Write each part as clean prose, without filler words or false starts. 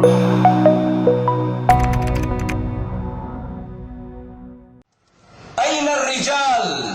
أين الرجال؟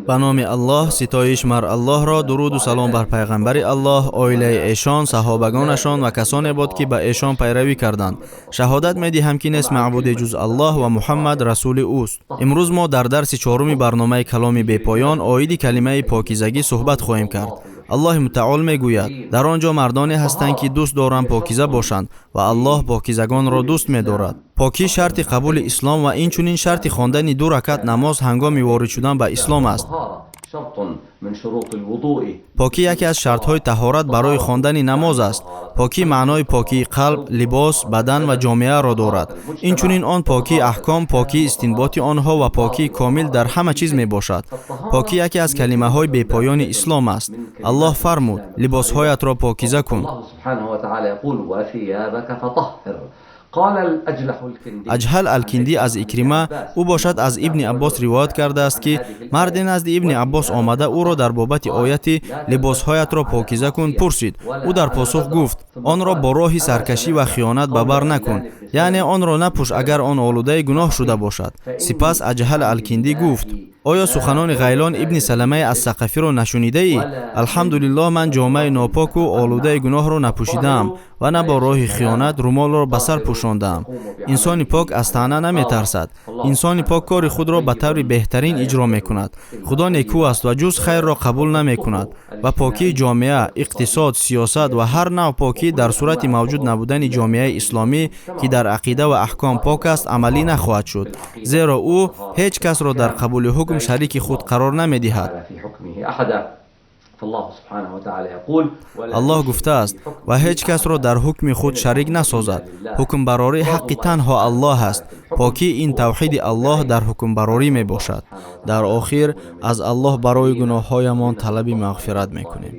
Ба номи Аллоҳ, ситоиш мар Аллоҳро, дуруду салом бар пайғамбари Аллоҳ, оилаи эшон, саҳобагонашон ва касоне буд, ки ба эшон пайравӣ карданд. Шаҳодат медиҳам, ки нест маъбуде ҷуз Аллоҳ ва Муҳаммад расули ӯст. Имрӯз мо дар дарси чоруми барномаи Каломи бепоён оиди калимаи покизагӣ суҳбат хоҳем кард. Аллоҳи мутаол мегӯяд: дар он ҷо мардоне ҳастанд, ки дӯст доранд покиза бошанд ва Аллоҳ покизагонро дӯст медорад. Покӣ шарти қабули ислом ва инчунин шарти хондани 2 ракат намоз ҳангоми ворид шудан ба ислом аст. Покӣ яке аз шартҳои таҳорат барои хондани намоз аст. Покӣ маънои покии қалб, либос, бадан ва ҷомеаро дорад. Инчунин он покии аҳком, покии истинботи онҳо ва покии комил дар ҳама чиз мебошад. Покӣ яке аз калимаҳои бепоёни ислом аст. Аллоҳ фармуд: либосҳоятро покиза кун. Аҷҳал Алкиндӣ аз Икрима, ӯ бошад аз Ибни Аббос ривоят кардааст, ки марде назди Ибни Аббос омада ӯро дар бобати ояти либосҳоятро покиза кун пурсид. Ӯ дар посух гуфт: онро бо роҳи саркашӣ ва хиёнат ба бар накун, яъне онро напӯш агар он олудаи гуноҳ шуда бошад. Сипас Аҷҳал Алкиндӣ гуфт: оё суханони Ғайлон ибни Саламаи аз Сақафиро нашунидаӣ? Алҳамдулиллоҳ, ман ҷомаи нопоку олудаи гуноҳро напӯшидаам ва на бо роҳи хиёнат румолро ба сар пӯшондаам. Инсони пок аз таъна наметарсад. Инсони пок кори худро ба таври беҳтарин иҷро мекунад. Худо некӯ аст ва ҷуз хайрро қабул намекунад. Ва покии ҷомеа, иқтисод, сиёсат ва ҳар навъ покӣ дар сурати мавҷуд набудани ҷомеаи исломӣ, ки дар ақида ва аҳком пок аст, амалӣ нахоҳад шуд, зеро ӯ ҳеҷ касро дар қабули ҳукм шарики худ қарор намедиҳад. Аллоҳ гуфтааст: ва ҳеҷ касро дар ҳукми худ шарик насозад. Ҳукмбарорӣ ҳаққи танҳо Аллоҳ аст. Покӣ ин тавҳиди Аллоҳ дар ҳукмбарорӣ мебошад. Дар охир аз Аллоҳ барои гуноҳҳоямон талаби мағфират мекунем.